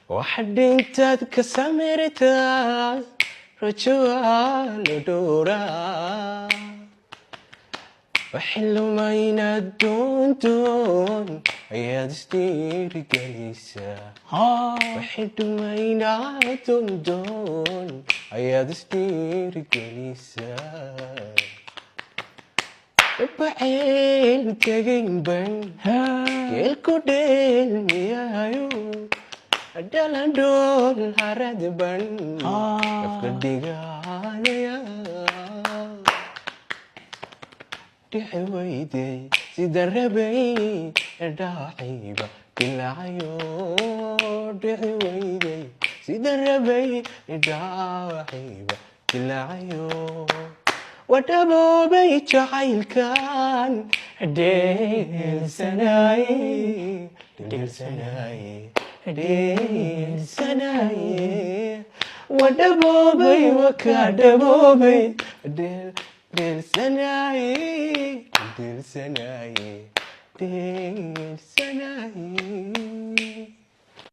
Waxa dhintaad ka samirtaa, rajo waa la dhowraa. Waxay lumayna doondoon ayaad isdhiirigelisaa. Waxay dhumaynaa doondoon ayaad isdhiirigelisaa. Dharbaceel tegaynban geelku dheelmiyayo, dhalandhool haradban afka dhiganaya. Dhici weyday sida rabay, dhaaciba dilaacayo. Dhici weyday sida rabay, dhaaciba dilaacayo. Wadhaboobay jacaylkan dheelsanaaye, dheelsanaaye, dheelsanaaye. Wadhaboobay, wakaa dhaboobay, dheel dheelsanaaye, dheelsanaaye, dheelsanaaye.